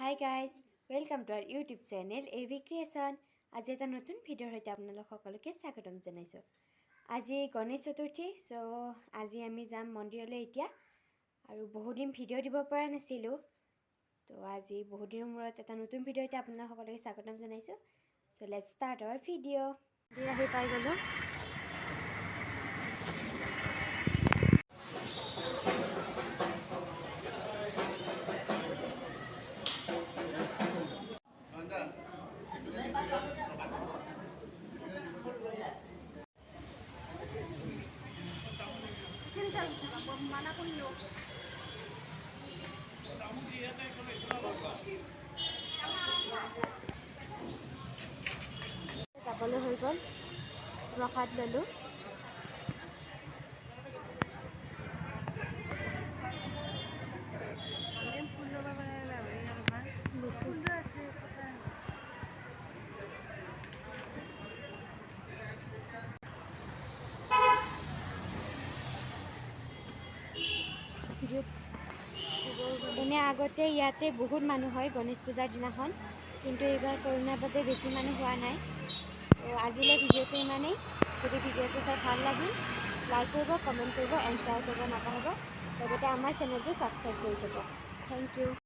Hi guys, welcome to our YouTube channel AV Creation. আজি এটা নতুন ভিডিঅ'ৰ সৈতে আপোনালোক সকলোকে স্বাগতম জনাইছোঁ। আজি গণেশ চতুৰ্থী, চ' আজি আমি যাম মন্দিৰলৈ এতিয়া। আৰু বহুদিন ভিডিঅ' দিব পৰা নাছিলোঁ, তো আজি বহুদিনৰ মূৰত এটা নতুন ভিডিঅ'ৰ সৈতে আপোনালোক সকলোকে স্বাগতম জনাইছোঁ। So let's start our video. মন্দিৰ আহি পাই গ'লোঁ। যাবলৈ হৈ গ'ল, প্ৰসাদ ল'লোঁ। বেছি এনে আগতে ইয়াতে বহুত মানুহ হয় গণেশ পূজাৰ দিনাখন, কিন্তু এইবাৰ কৰোণাৰ বাবে বেছি মানুহ হোৱা নাই। তো আজিলৈ ভিডিঅ'টো ইমানেই। যদি ভিডিঅ'টো চাই ভাল লাগিল, লাইক কৰিব, কমেণ্ট কৰিব এণ্ড শ্বেয়াৰ কৰিব নাপাহৰিব। লগতে আমাৰ চেনেলটো ছাবস্ক্ৰাইব কৰি থ'ব। Thank you.